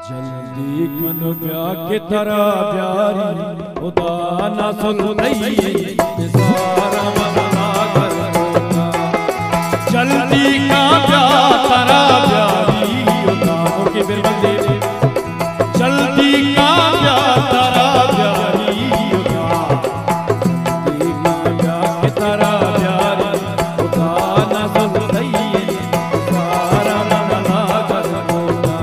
جلدی کن بیا کہ ترا بیاری، خدا نہ سلطی سارا من لاگر کوتا۔ جلدی کا بیا ترا بیاری، خدا کی بربندے۔ جلدی کا بیا ترا بیاری، خدا۔ جلدی کا بیا کہ ترا بیاری، خدا نہ سلطی سارا من لاگر کوتا۔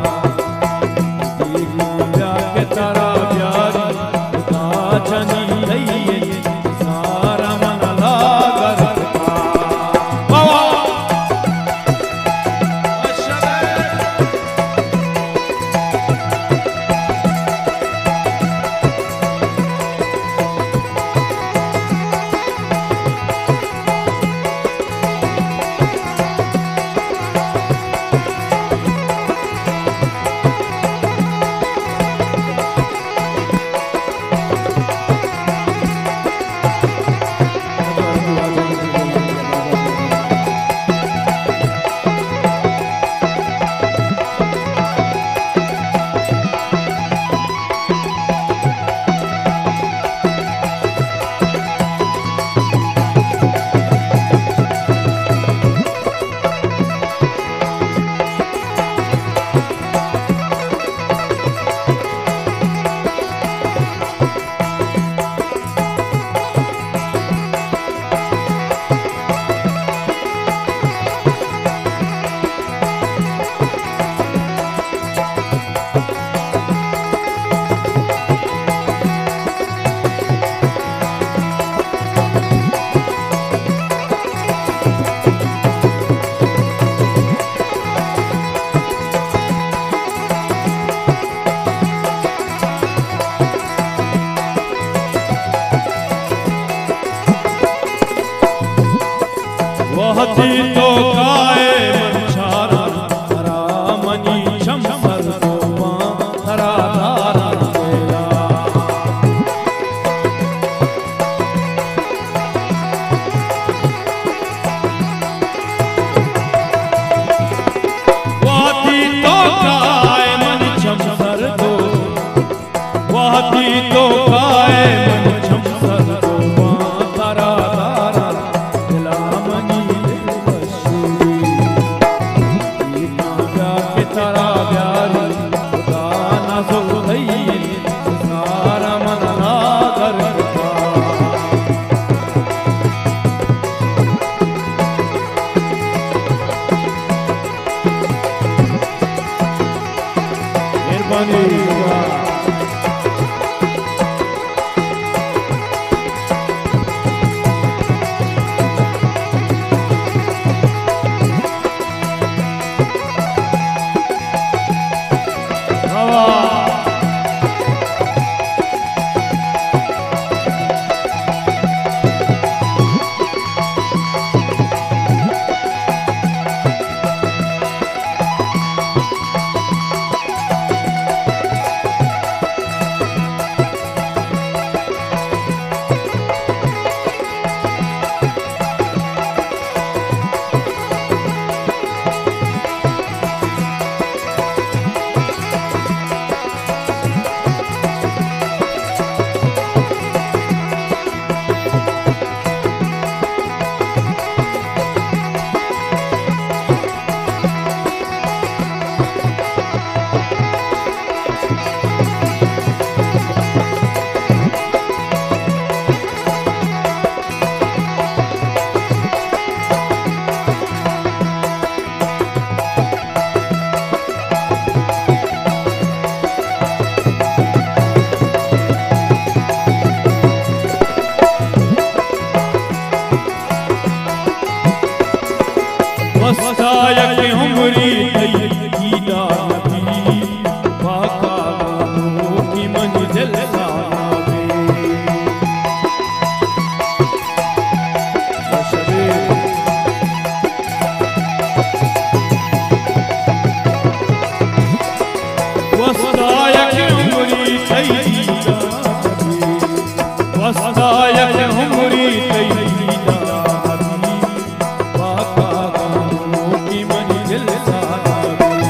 وہدی تو کائے من چاراں، ترا منی چم سر دوباں، ترا داراں دلا۔ وہدی تو کائے من چم سر دو، وہدی تو کائے من چم سر دوباں، ترا داراں دلا منی دل وشی۔ بیا کہ ترا بیاری، خدا نہ سلطی سارا من لاگر کتا۔ مہربانی۔ وستا یک عمری تئی دیدار نبی، پاکا گانوکی منی دل سانا بی۔ وستا یک عمری تئی دیدار نبی، وستا یک عمری تئی دیدار نبی، پاکا گانوکی منی دل سانا بی۔